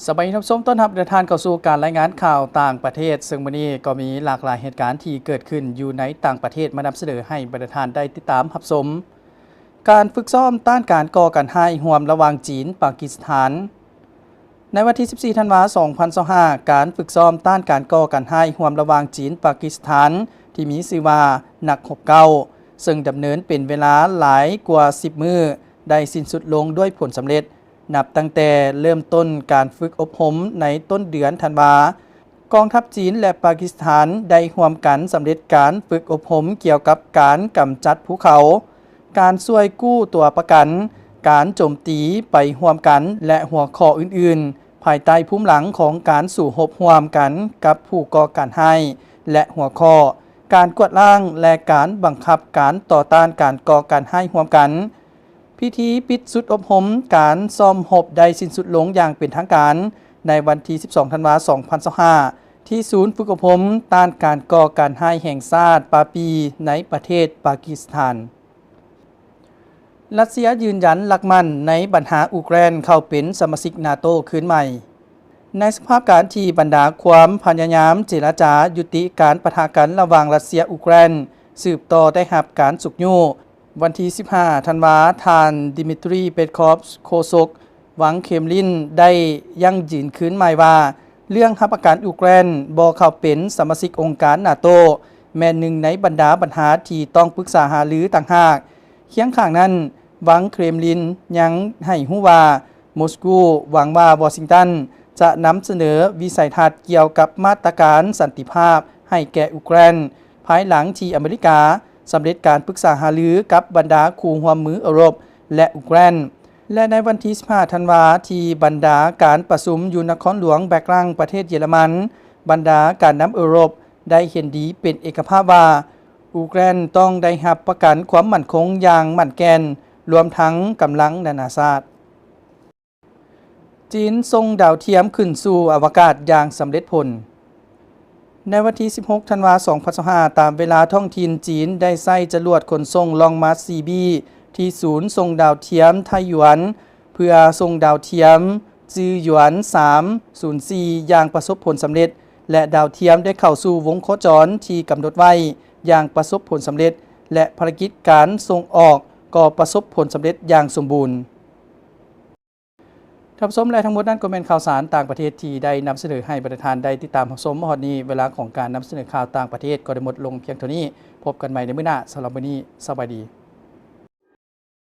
ສະບາຍດີທ່ານຜູ້ຊົມ, ຕ້ອນຮັບທ່ານເຂົ້າສູ່ການລາຍງານຂ່າວຕ່າງປະເທດ, ເຊິ່ງມື້ນີ້ກໍມີຫຼາກຫຼາຍເຫດການທີ່ເກີດຂຶ້ນຢູ່ໃນຕ່າງປະເທດມານຳສະເໜີໃຫ້ບັນດາທ່ານໄດ້ຕິດຕາມຮັບຊົມ. ການຝຶກຊ້ອມຕ້ານການກໍ່ການຮ້າຍຮ່ວມລະຫວ່າງຈີນ-ປາກິສຖານ. ໃນວັນທີສິບສີ່ ທັນວາ ສອງພັນຊາວຫ້າ, ການຝຶກຊ້ອມຕ້ານການກໍ່ການຮ້າຍຮ່ວມລະຫວ່າງຈີນ-ປາກິສຖານ ທີ່ມີຊື່ວ່າ ນັກຮົບເກົ້າ ເຊິ່ງດຳເນີນເປັນເວລາຫຼາຍກວ່າສິບມື້ ໄດ້ສິ້ນສຸດລົງດ້ວຍຜົນສຳເລັດ. ນັບຕັ້ງແຕ່ເລີ່ມຕົ້ນການຝຶກອົບຮົມໃນຕົ້ນເດືອນທັນວາ, ກອງທັບຈີນ ແລະ ປາກິສຖານໄດ້ຮ່ວມກັນສຳເລັດການຝຶກອົບຮົມກ່ຽວກັບການກຳຈັດພູເຂົາ, ການຊ່ວຍກູ້ຕົວປະກັນ, ການໂຈມຕີໄປຮ່ວມກັນ ແລະ ຫົວຂໍ້ອື່ນໆ ພາຍໃຕ້ພູມຫຼັງຂອງການສູ້ຮົບຮ່ວມກັນກັບຜູ້ກໍ່ການຮ້າຍ ແລະ ຫົວຂໍ້ການກວາດລ້າງ ແລະ ການບັງຄັບການຕໍ່ຕ້ານການກໍ່ການຮ້າຍຮ່ວມກັນ. ພິທີປິດຊຸດອົບຮົມການຊ້ອມຮົບໄດ້ສິ້ນສຸດລົງຢ່າງເປັນທາງການໃນວັນທີສິບສອງ ທັນວາ ສອງພັນຊາວຫ້າ ທີ່ສູນຝຶກອົບຮົມຕ້ານການກໍ່ການຮ້າຍແຫ່ງຊາດປາປີ ໃນປະເທດປາກິສຖານ. ຣັດເຊຍຢືນຢັນຫຼັກໝັ້ນໃນບັນຫາອູເຄຣນເຂົ້າເປັນສະມາຊິກນາໂຕຄືນໃໝ່. ໃນສະພາບການທີ່ບັນດາຄວາມພະຍາຍາມເຈລະຈາຍຸຕິການປະທະກັນລະຫວ່າງຣັດເຊຍ-ອູເຄຣນສືບຕໍ່ໄດ້ຮັບການຊຸກຍູ້, ວັນທີສິບຫ້າ ທັນວາ, ທ່ານ ດິມິດທຣີ ເປດຄອບ ໂຄສົກວັງເຄມລິນ ໄດ້ຢັ້ງຢືນຄືນໃໝ່ວ່າ ເລື່ອງຮັບປະກັນອູເຄຣນບໍ່ເຂົ້າເປັນສະມາຊິກອົງການນາໂຕ ແມ່ນໜຶ່ງໃນບັນດາບັນຫາທີ່ຕ້ອງປຶກສາຫາລືຕ່າງຫາກ. ຄຽງຂ້າງນັ້ນ, ວັງເຄຣມລິນຍັງໃຫ້ຮູ້ວ່າ ມົສກູຫວັງວ່າວໍຊິງຕັນຈະນຳສະເໜີວິໄສທັດກ່ຽວກັບມາດຕະການສັນຕິພາບໃຫ້ແກ່ອູເຄຣນ ພາຍຫຼັງທີ່ອາເມລິກາສຳເລັດການປຶກສາຫາລືກັບບັນດາຄູ່ຮ່ວມມືເອີຣົບ ແລະ ອູເຄຣນ. ແລະ ໃນວັນທີສິບຫ້າ ທັນວາ ທີ່ບັນດາການປະຊຸມຢູ່ນະຄອນຫຼວງເບກຣັງ ປະເທດເຢຍລະມັນ, ບັນດາການນຳເອີຣົບໄດ້ເຫັນດີເປັນເອກະພາບວ່າ ອູເຄຣນຕ້ອງໄດ້ຮັບປະກັນຄວາມໝັ້ນຄົງຢ່າງໝັ້ນແກ່ນ, ລວມທັງກຳລັງນານາຊາດ. ຈີນສົ່ງດາວທຽມຂຶ້ນສູ່ອະວະກາດຢ່າງສຳເລັດຜົນ. ໃນວັນທີສິບຫົກ ທັນວາ ສອງພັນຊາວຫ້າ ຕາມເວລາທ້ອງຖິ່ນ, ຈີນໄດ້ໃຊ້ຈະຫຼວດຂົນສົ່ງລອງມາສຊີບີ ທີ່ສູນສົ່ງດາວທຽມໄທຢວນ ເພື່ອສົ່ງດາວທຽມຈື່ຢວນ ສາມສູນສີ່ ຢ່າງປະສົບຜົນສຳເລັດ ແລະ ດາວທຽມໄດ້ເຂົ້າສູ່ວົງໂຄຈອນທີ່ກຳນົດໄວ້ຢ່າງປະສົບຜົນສຳເລັດ ແລະ ພາລະກິດການສົ່ງອອກກໍປະສົບຜົນສຳເລັດຢ່າງສົມບູນ. ທ່ານຜູ້ຊົມ ແລະ ທັງໝົດນັ້ນກໍແມ່ນຂ່າວສານຕ່າງປະເທດທີ່ໄດ້ນຳສະເໜີໃຫ້ບັນດາທ່ານໄດ້ຕິດຕາມຮັບຊົມມາຮອດນີ້. ເວລາຂອງການນຳສະເໜີຂ່າວຕ່າງປະເທດກໍໄດ້ໝົດລົງພຽງເທົ່ານີ້. ພົບກັນໃໝ່ໃນມື້ໜ້າ. ສຳລັບມື້ນີ້, ສະບາຍດີ.